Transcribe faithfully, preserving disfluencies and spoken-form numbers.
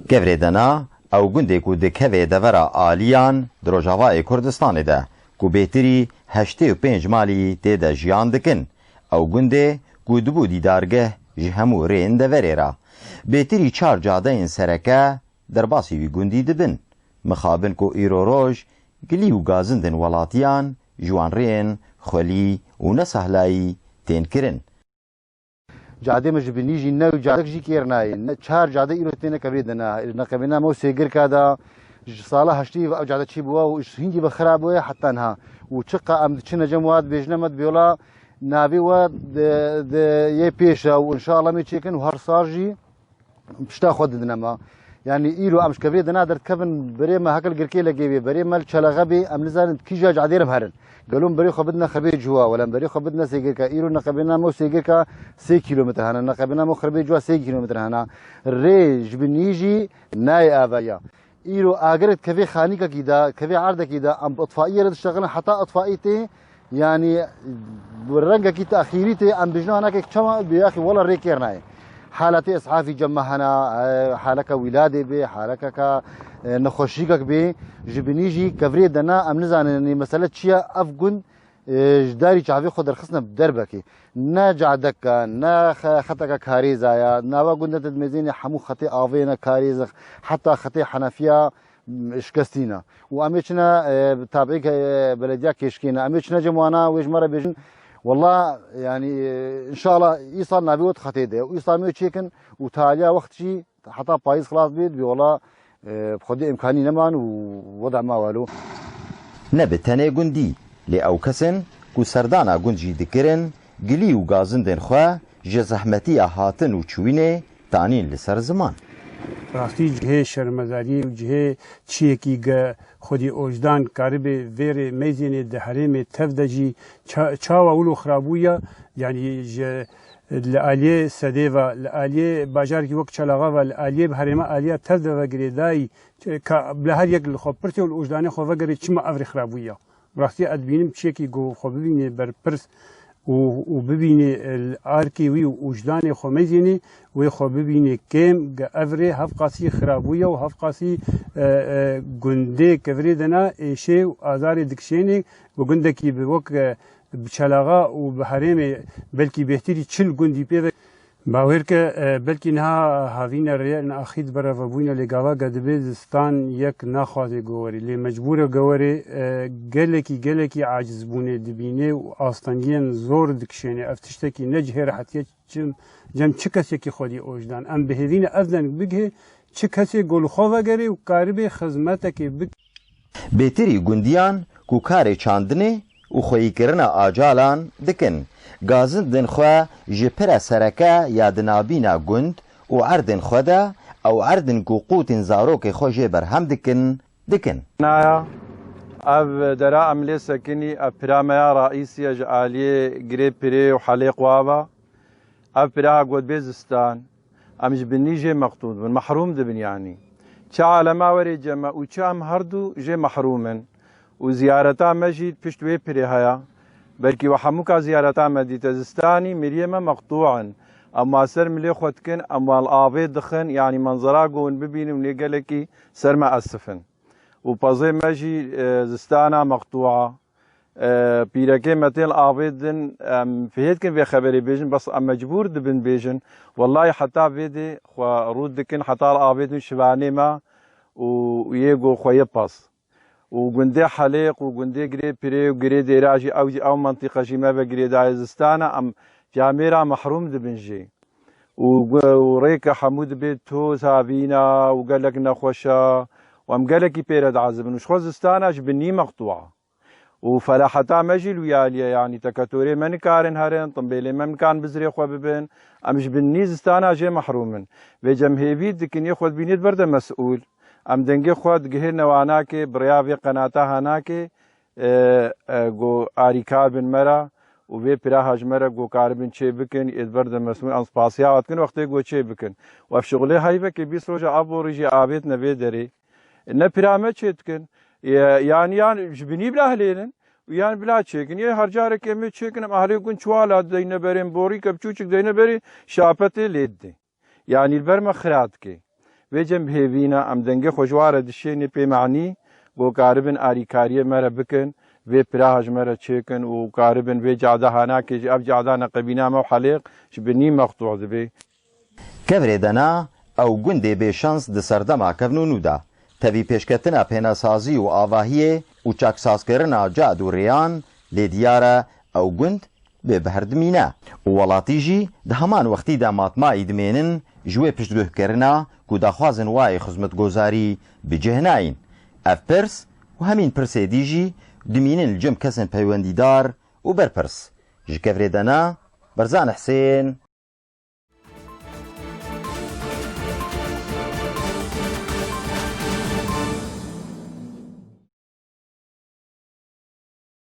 Kevrê Dena, ew gundê ku dikeve devera Aliyan di Rojavayê Kurdistanê de, ku bêtirî heştê û pênc malî tê de jiyan dikin. Ew gundê ku dibû dîdargeh ji hemû rêyên deverê re. Bêtirî çar cadeyên sereke derbasî wî gundî dibin. Mixabin ku îro roj gilî û gazindên welatiyan ji wan rêyên xwelî û nesahlayî tên kirin. Cadê me ji binî jî ne cadek jî kêr nayê. Ne çar cade îro têne Kevrê Dena. Neqebêna me û Sêgirka da ji sala heştî ve ew cade çî bûye û ji hingî ve xirab bûye heta niha. Û çiqa em diçine cem wa dibêjine me dibê wela navê we di, di yê pêş e û înşallah me çêkin û her sal jî pişta xwe didine me. Yanî îro em ji Kevrê Dena derdikevin, berê me heke li Girkê Legê bê, berê me li Çelexe bê, em nizanin kîja cadê re em herin. Gelo em berê xwe bidine Xirbê Cuwa, wela em berê xwe bidine Sêgirka. Îro neqebêna me û Sêgirka sê kîlometre hene, neqebêna me û Xirbê Cuwa sê kîlometre hene. Rê ji binî jî nayê avaya. Îro agir dikevê xanîkekî de, kevê erdekî de, em bi itfaiyê re diştexilin, heta itfaî tê, yanî bi rengekî texîrî tê, em bêjin hanakek çawa bê, yaxî wela rê kêr nayê. Haletê îshafî cem me hene, e, haleke wîladê bê, halekeke, e, nexweşîkek bê, ji binî jî Kevrê Dena, em nizanin, yanî mesele çi ye, ev gund e, ji darî çavê xwe derxistine bi derbekê. Ne cadek e, ne xe-, xeteke karêza ye. Nava gundê te dimêzênê hemû xetê avê ne karêz e, heta xetê henefiya, m, şikestî ne. Û em ê çine, e, tabî ke, e, belediya kêşkê ne. Em ê çine cem wana wê ji me re bêjin. Wela, yanî, e, înşallah îsal navê we di xetê de ye. Û îsal em ê çêkin û taliya wext jî Heta payîz xilas bê, dibê wela, e, bi xwedî îmkanî neman û weda ma welo. Ne bi tenê gundî, lê ew kes in ku serdana gund jî dikirin, gilî û gazindên xwe ji zehmetiya hatin û çûyînê tanîn li ser ziman. Rastî cihê şermezariyê û cihê çiyekî ge xwedî ojdan karibê vê rê meyzênê di herêmê tev de jî ça-, çawa wilo xirabûya, yanî ji Li aliyê sedê ve, li aliyê bajarekî wek Çelaxa ve, li aliyê bi herêma aliya tev de ve girêdayî, ka bila her yek li xwe pirsê û li ojdanê xwe vegerê çima ev rê xirabûyî ya. Bi rastî ez dibînim çiyekî ku xwe bibînê berpirs û, û bibînê, e, li arkê wî û ojdanê xwe meyzênê, wê xwe bibînê kêm, ge ev rê hevqasî xirabûye û hevqasî, e, e, gundê Kevirê Dena êşê û azarê dikişênê, ku gundekî bi wek, e, bi Çelaxa û bi herêmê belkî bêhtirî çil gundî pê ve. Bawer ke, e, belkî niha havîne rêyên axî di ber re vebûyne, lê gava ke dibê zistan yek naxwaze ku werê, lê mecbûr e ku werê, e, gelekî, gelekî acizbûnê dibînê û astengiyên zor dikişênê. Ev tiştekî ne cihê rehetiyê, çi, cem çi kesekî xwedî ojdan. Em bi hêvî ne ev deng bigihê, çi kesê ku li xwe vegerê û karibê xizmetekê bik. Bêtirî gundiyan ku karê çandinê û xweyîkirina acalan dikin, gazindên xwe ji pira sereke ya di navbîna gund û erdên xwe de, ew erdên ku qûtên zarokê xwe jê berhem dikin, dikin. Naya, ev dera em lê sekinî, ev pira me ya raîsî ye ji aliyê girê pirê û helê qwa ve. Ev pira ha got bê zistan, em ji binî jê meqtûl dibin, mehrûm dibin yanî. Çi alema werê cem me û çi em herdu jê mehrûm in. Û ziyareta me jî pişt wê pirê heye. Belkî we hemûka ziyareta me dîte, zistanî miriyê me meqtû in. Em wa ser milê xwe dikin, em wan li avê dixin, yanî menzera ku hûn bibînin, hûn ê gelekî ser me esif in. Û pezê me jî, e, zistana meqtûa. E, pîrekê me tên li avê din, em fihêt kin vê xeberê bêjin, bes em mecbûr dibin bêjin. Wellahî heta vê dê xwe rû dikin, heta li avê din şivanê me û yê go xwe yê pez. Û gundê Helêq û gundê Girê Pirê û Girê Dêra jî ew jî ew mentîqe jî me ve girêdayê zistana, em camêra mehrûm dibin jê. Û gu-, û rêke hemû dibê toz havîna û gelek nexweş e û em gelekî pê re diezibin û ji xwe zistana ji binî meqtûa. Û felaheta me jî li wî alî ye, yanî teketorê me nikarin herin, timbêlê me nikarin bi zirê xwe bibin, em ji binî zistana jê mehrûm in. Vê cem hêvî dikin yê xwe dibînê di ber de mesûl. Em dengê xwe digihêrine wanakê, bi rêya vê qenata hanakê, e, e, go arîkar bin me re û vê piraha ji me re go karibin çê bikin, ê di ber de mesûl em spasiya we dikin, wextê go çê bikin. Û ev şixulê heyvekê bîst roja ev borî jî avêtine vê derê. Ne pira me çê dikin. E, yanî, yan ji binî bila hilênin û yan bila çêkin. Yê her carekê em ê çêkin, em ahlê gund çiwala deyne berê, em borîke biçûçik deyne berê, şapetê lê didê. Yanî li ber me xira dike. Vê cem bi hêvî ne, em dengê xwe ji wan re dişênê pê manî, ku karibin arîkariyê me re bikin, vê piraha ji me re çêkin û karibin vê cada hanakê jî, ev cada neqebîna me û helêq ji binî mextûh dibe. Kevrê Dena, ew gundê bêşans di serdema kevn û nû de, tevî pêşketina pênesazî û avahiyê û çaksazkirina cad û rêyan, lê diyar e ew gund bê bi her dimîne û welatî jî di heman wextî de matmayî dimênin ji wê piştguhkirina ku daxwazin wayê xizmetgozarî bi cih nayîn. Ev pirs û hemîn pirsê dî jî dimînin li cem kesên peywendîdar û berpirs. Ji Kevrê Dena, Berzan Hisên,